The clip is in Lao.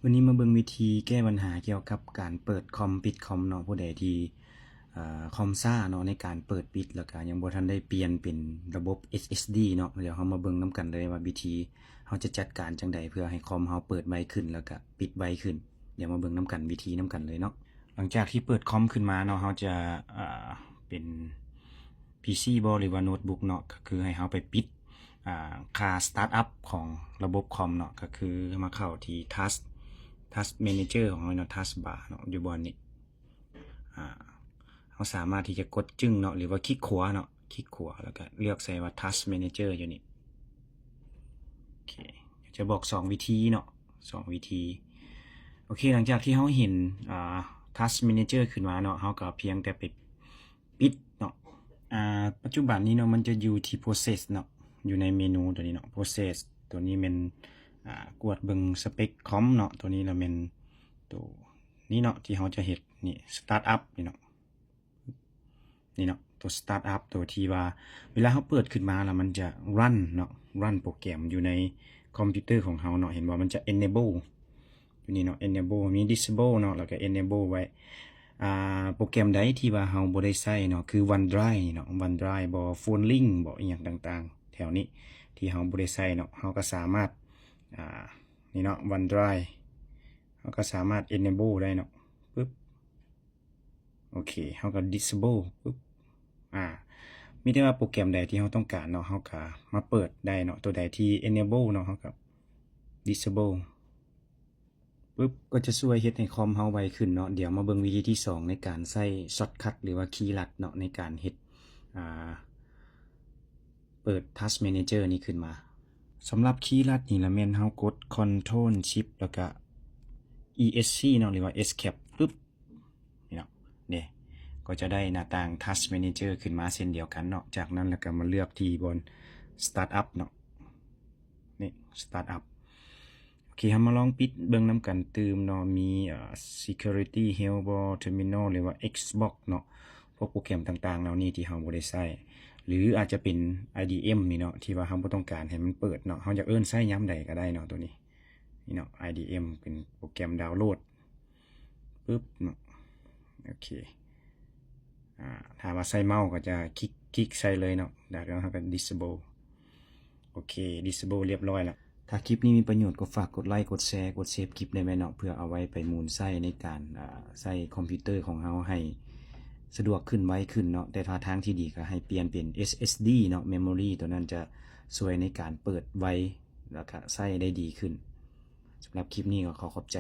ວັນນີ້ມາເບິ່ງວິທີແກ້ບັນຫາກ່ຽວກັບການເປີດຄອມ ປິດຄອມເນາະ. ຜູ້ໃດທີ່ ເອີ ຄອມຊ້າເນາະ ໃນການເປີດປິດ ແລ້ວກະຍັງບໍ່ທັນໄດ້ປ່ຽນເປັນລະບົບ ເອສເອສດີ ເນາະ, ດຽວເຮົາມາເບິ່ງນຳກັນເລີຍວ່າວິທີເຮົາຈະຈັດການຈັ່ງໃດ ເພື່ອໃຫ້ຄອມເຮົາເປີດໄວຂຶ້ນ ແລ້ວກະປິດໄວຂຶ້ນ. ດຽວມາເບິ່ງນຳກັນ ວິທີນຳກັນເລີຍເນາະ. ຫຼັງຈາກທີ່ເປີດຄອມຂຶ້ນມາເນາະ ເຮົາຈະ ເອີ ເປັນ ພີຊີບໍ ຫຼືວ່າໂນ້ດບຸກເນາະ, ກໍຄືໃຫ້ເຮົາໄປປິດ ອ່າ ຄ່າສະຕາດອັບຂອງລະບົບຄອມເນາະ, ກໍຄືມາເຂົ້າທີ່ທັສ ທັສແມເນເຈີຂອງເຮົາເນາະ, ທັສບາເນາະ, ຢູ່ບ່ອນນີ້. ອ່າ ເຮົາສາມາດທີ່ຈະກົດຈຶ້ງເນາະ ຫຼືວ່າຄລິກຂວາເນາະ, ຄລິກຂວາ ແລ້ວກໍເລືອກໃສ່ວ່າທັສແມເນເຈີຢູ່ນີ້. ໂອເຄ ຈະບອກສອງວິທີເນາະ, ສອງວິທີ. ໂອເຄ ຫຼັງຈາກທີ່ເຮົາເຫັນ ອ່າ ທັສແມເນເຈີຂຶ້ນມາເນາະ, ເຮົາກໍພຽງແຕ່ໄປ ປິດເນາະ. ອ່າ ປັດຈຸບັນນີ້ເນາະ ມັນຈະຢູ່ທີ່ໂປຣເຊສເນາະ, ຢູ່ໃນເມນູຕົວນີ້ເນາະ, ໂປຣເຊສ. ຕົວນີ້ແມ່ນ ອ່າ ກວດເບິ່ງສະເປັກຄອມເນາະ, ຕົວນີ້ລະແມ່ນຕົວນີ້ເນາະ ທີ່ເຮົາຈະເຮັດນີ້ ສະຕາດອັບນີ້ເນາະ, ນີ້ເນາະ ຕົວສະຕາດອັບ ຕົວທີ່ວ່າເວລາເຮົາເປີດຂຶ້ນມາລະມັນຈະຣັນເນາະ, ຣັນໂປຣແກຣມຢູ່ໃນຄອມພິວເຕີຂອງເຮົາເນາະ. ເຫັນບໍ່ ມັນຈະເອເນເບິລ ຢູ່ນີ້ເນາະ, ເອເນເບິລ ມີດິສເອເບິລເນາະ ແລ້ວກໍເອເນເບິລໄວ້. ອ່າ ໂປຣແກຣມໃດທີ່ວ່າເຮົາບໍ່ໄດ້ໃຊ້ເນາະ ຄືວັນດຣາຍເນາະ, ວັນດຣາຍບໍ ໂຟນລິງບໍ ອີ່ຫຍັງຕ່າງໆ ແຖວນີ້ທີ່ເຮົາບໍ່ໄດ້ໃຊ້ເນາະ, ເຮົາກໍສາມາດ ອ່າ ນີ້ເນາະ ວັນດຣາຍ ເຮົາກໍສາມາດເອເນເບິລໄດ້ເນາະ. ປຶບ ໂອເຄ ເຮົາກໍດິສເອເບິລ ປຶບ ອ່າ ມີແຕ່ວ່າໂປຣແກຣມໃດທີ່ເຮົາຕ້ອງການເນາະ ເຮົາກໍມາເປີດໄດ້ເນາະ, ຕົວໃດທີ່ເອເນເບິລເນາະ ເຮົາກໍດິສເອເບິລ ປຶບ ກໍຈະຊ່ວຍເຮັດໃຫ້ຄອມເຮົາໄວຂຶ້ນເນາະ. ດຽວມາເບິ່ງວິທີທີສອງໃນການໃຊ້ຊັອດຄັດ ຫຼືວ່າຄີລັດເນາະ ໃນການເຮັດ ອ່າ ເປີດທັສແມເນເຈີນີ້ຂຶ້ນມາ. ສຳລັບຄີລັດນີ້ລະແມ່ນເຮົາກົດຄອນໂທຣນຊິບ ແລ້ວກະອີເອສຊີເນາະ ຫຼືວ່າເອສແຄັບ ປຶບ ນີ້ເນາະ ເດ້ ກໍຈະໄດ້ໜ້າຕ່າງທັສແມເນເຈີຂຶ້ນມາເຊັ່ນດຽວກັນເນາະ. ຈາກນັ້ນລະກະມາເລືອກທີ່ບ່ອນສະຕາດອັບເນາະ, ນີ້ສະຕາດອັບ. ໂອເຄ ເຮົາມາລອງປິດເບິ່ງນຳກັນຕື່ມເນາະ, ມີ ເອີ ຊີເຄີຣິຕີ້ ເຮວ ບໍ ເທີມິນອລ ຫຼືວ່າເອັກສ໌ບັອກເນາະ, ພວກໂປຣແກຣມຕ່າງໆເຫຼົ່ານີ້ທີ່ເຮົາບໍ່ໄດ້ໃຊ້ ຫຼືອາດຈະເປັນໄອດີເອັມນີ້ເນາະ ທີ່ວ່າເຮົາບໍ່ຕ້ອງການໃຫ້ມັນເປີດເນາະ, ເຮົາຢາກເອີ້ນໃຊ້ຍາມໃດກໍໄດ້ເນາະ. ຕົວນີ້ ນີ້ເນາະ ໄອດີເອັມ ເປັນໂປຣແກຣມດາວໂຫຼດ ປຶບເນາະ. ໂອເຄ ອ່າ ຖ້າວ່າໃຊ້ເມົາກໍຈະຄລິກ ຄລິກໃສ່ເລີຍເນາະ, ແລ້ວເຮົາກໍດິສເອເບິລ. ໂອເຄ ດິສເອເບິລລຽບຮ້ອຍລະ. ຖ້າຄລິບນີ້ມີປະໂຫຍດ ກໍຝາກກົດໄລ ກົດແຊ ກົດເຊບຄລິບໄດ້ແມ່ນເນາະ, ເພື່ອເອົາໄວ້ໄປໝູນໃຊ້ໃນການ ອ່າ ໃຊ້ຄອມພິວເຕີຂອງເຮົາໃຫ້ສະດວກຂຶ້ນ ໄວຂຶ້ນເນາະ. ແຕ່ວ່າທາງທີ່ດີກໍໃຫ້ປ່ຽນເປັນເອສເອສດີເນາະ, ເມໂມຣີ ຕົວນັ້ນຈະຊ່ວຍໃນການເປີດໄວ ແລ້ວກະໃຊ້ໄດ້ດີຂຶ້ນ. ສຳລັບຄລິບນີ້ກໍຂໍຂອບໃຈ.